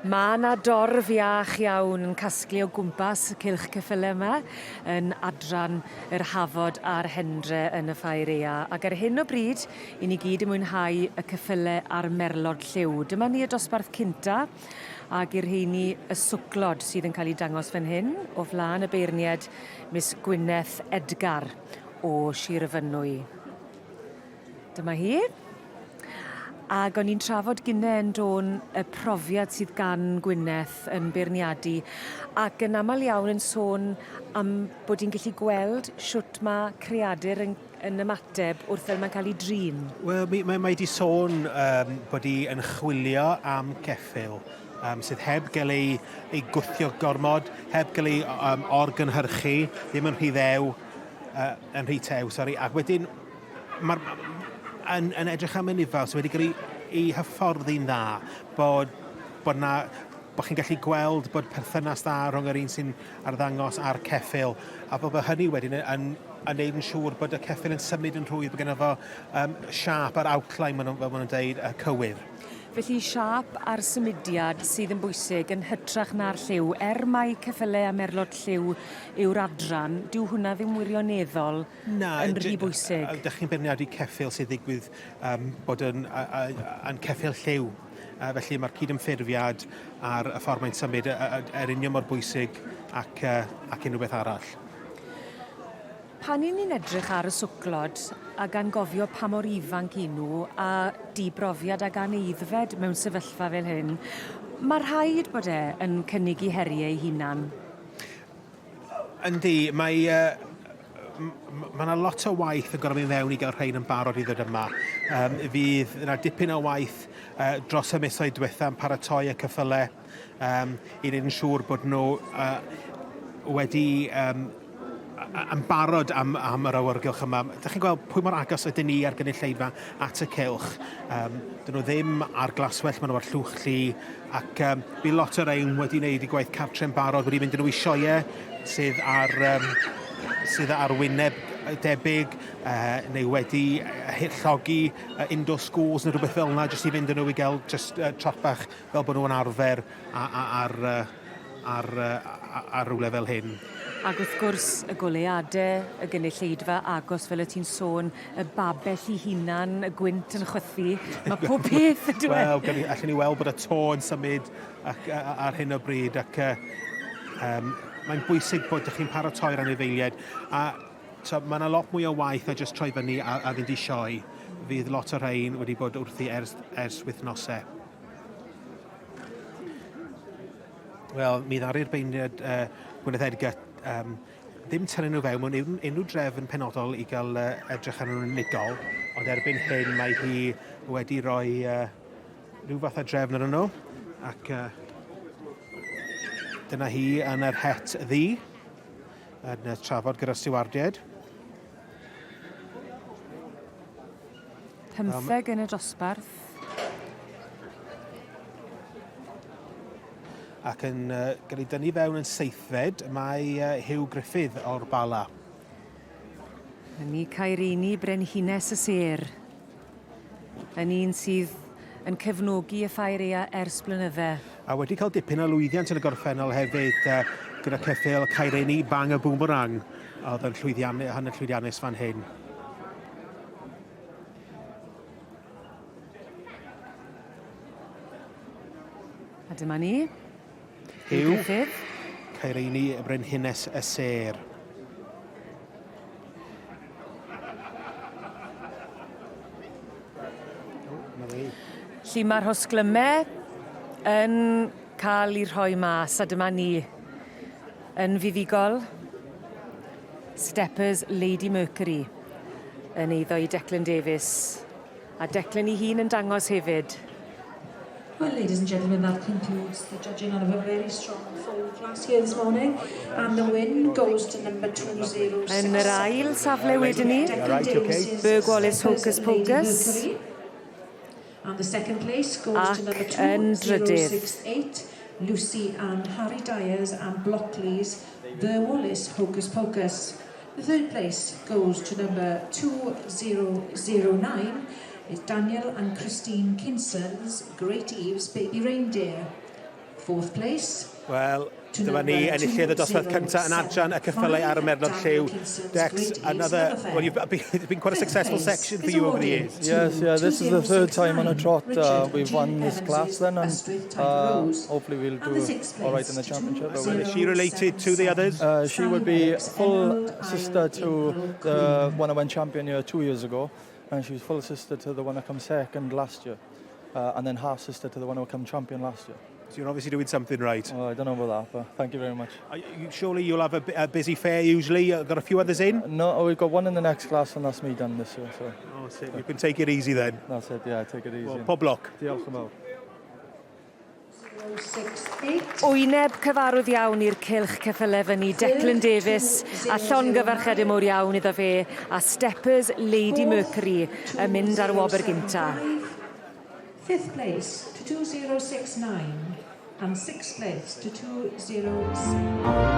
Mae 'na dorf iach iawn yn casglu o gwmpas y cylch ceffyle yma yn adran yr Hafod a'r Hendre yn y Ffair Ea ac ar hyn o bryd 'yn ni gyd yn mwynhau y ceffyle a'r merlod lliw. Dyma ni y dosbarth cynta ag i'r rheini y swclod sydd yn ca'l 'u dangos fan hyn o flan y beirnied Miss Gwyneth Edgar o Shir Fynwy. Dyma hi. Ag o'n i'n trafod gynne yn dôn y profiad sydd gan Gwyneth yn beirniadu ac yn amal iawn yn sôn am bod 'i'n gallu gweld shwt ma' creadur yn yn ymateb wrth fel mae'n cael ei drin. Wel mi mae mae 'di sôn yym bod 'i yn chwilio am geffyl yym sydd heb gael ei ei gwthio gormod, heb gael ei yym or-gynhyrchu, ddim yn rhy ddew, yy yn rhy tew sori, ac wedyn mae'r yn, yn edrych am anifail sydd wedi cael ei, ei hyfforddi'n dda, bod, bod na, bod chi'n gallu gweld bod perthynas dda rhwng yr un sy'n arddangos a'r ceffyl, a bod hynny wedyn yn, yn, yn neud yn siŵr bod y ceffyl yn symud yn rhwydd, bod genno fo um, siâp a'r outline, maen nhw, fel maen nhw'n deud, y cywir. Felly siâp a'r symudiad sydd yn bwysig yn hytrach na'r lliw. Er mai ceffylau a merlod lliw yw'r adran, dyw hwnna ddim wirioneddol Na, yn rhy bwysig. Ydych chi'n beirniadu ceffyl sy'n ddigwydd um, bod yn, yn ceffyl lliw. Felly mae'r cydymffurfiad a'r y ffordd mae'n symud yr union mor bwysig ac, ac unrhyw beth arall. Pan 'yn ni'n edrych ar y swclod a gan gofio pa mor ifanc 'yn nw a di-brofiad ag anewyddfed mewn sefyllfa fel hyn ma' rhaid bod e yn cynnig 'i herie ei hunan. Yndi mae yy m- m- ma' 'na lot o waith yn gor'o' myn' fewn i ga'l rhein yn barod i ddod yma. Yym fydd 'na dipyn o waith yy dros y misoedd dwetha yn paratoi y ceffyle yym i neud yn siŵr bod nw yy wedi yym yn barod am, am yr awyrgylch yma. Dych chi'n gweld pwy mor agos ydyn ni ar gynulleidfa at y cylch. Um, dyn nhw ddim ar glaswellt, maen nhw ar llwch lli, ac um, bydd lot o'r ein wedi wneud i gwaith cartre'n barod, wedi mynd yn nhw i sioeau sydd ar, um, sydd ar wyneb debyg, uh, neu wedi llogi uh, indoor schools neu rhywbeth fel yna, jyst i fynd yn nhw i gael just, uh, trot bach fel bod nhw'n arfer ar, ar, ar, ar rywle fel hyn. Ac wrth gwrs y goleuade, y gynulleidfa agos fel y ti'n sôn, y babell 'i hunan, y gwynt yn chwythu, ma' pob peth yndyw e? Wel, gawn ni allwn ni weld bod y to yn symud ac yy ar hyn o bryd ac yy yym mae'n bwysig bod 'dych chi'n paratoi'r anifeiliaid a t'o' ma' 'na lot mwy o waith na jyst troi fyny a a fynd i sioe. Fydd lot o rhein wedi bod wrthi ers ers wythnose. Wel, mi ddaru'r beirniad uh, Gwyneth Edgar um, ddim tynnu nhw fewn mewn unrhyw drefn penodol i gael uh, edrych arnyn nhw'n unigol, ond erbyn hyn mae hi wedi rhoi uh, rhyw fath o drefn arnyn nhw, ac uh, dyna hi yn yr het ddu, yn trafod gyda'r stiwardiaid. Pymtheg yn y dosbarth. Ac yn uh, gael ei dynnu fewn yn seithfed, mae uh, Hugh Griffith o'r Bala. Yn Cairini, Brenhines y Sêr. Yn un sydd yn cefnogi y ffair ea ers blynydde. A wedi cael dipyn o lwyddiant yn y gorffennol hefyd uh, gyda ceffyl Cairini Bang y Boomerang oedd yn llwyddiannu, yn llwyddiannus fan hyn. A dyma ni. Huw Griffith. Caireini y Brenhines y Sêr. Lly mae'r rhosglymau yn cael eu rhoi mas a dyma ni yn fuddugol. Steppers Lady Mercury yn eiddo i Declan Davies. A Declan ei hun yn dangos hefyd. Well, ladies and gentlemen, that concludes the judging on a very strong full class here this morning. And the win goes to number 206. Yn yr ail safle wedyn ni, Berg Wallace Hocus Pocus. And the second place goes to number Ac yn drydydd. 2068, Lucy and Harry Dyers and Blockley's The Wallace Hocus Pocus. The third place goes to number 2009, is Daniel and Christine Kinson's Great Eve's Baby Reindeer. Fourth place. Wel, dyma ni enillydd y dosbarth cyntaf yn adran y ceffylau a'r merlod lliw. Dex, another, well, it's been quite a successful section for you over the years. Yes, yeah, this is the third time on a trot we've won this class then, and hopefully we'll do all right in the championship. And is she related to the others? She would be full sister to the one that went champion here 2 years ago, and she was full sister to the one that come second last year, and then half sister to the one who come champion last year. So you're obviously doing something right. Well, I don't know about that, but thank you very much. Surely you'll have a busy fair usually. You've got a few others in? No, we've got one in the next class, and that's me done this year. So Oh, so you can take it easy then. That's it, yeah, take it easy. Well, pob lwc. Diolch yn fawr. 068. Wyneb cyfarwydd iawn i'r cylch ceffyle fyny, Declan Davies, a llongyfarchiadau mowr iawn iddo fe, a Steppers Lady Mercury yn mynd ar wobr gynta. Fifth place to 2069 and sixth place to 206.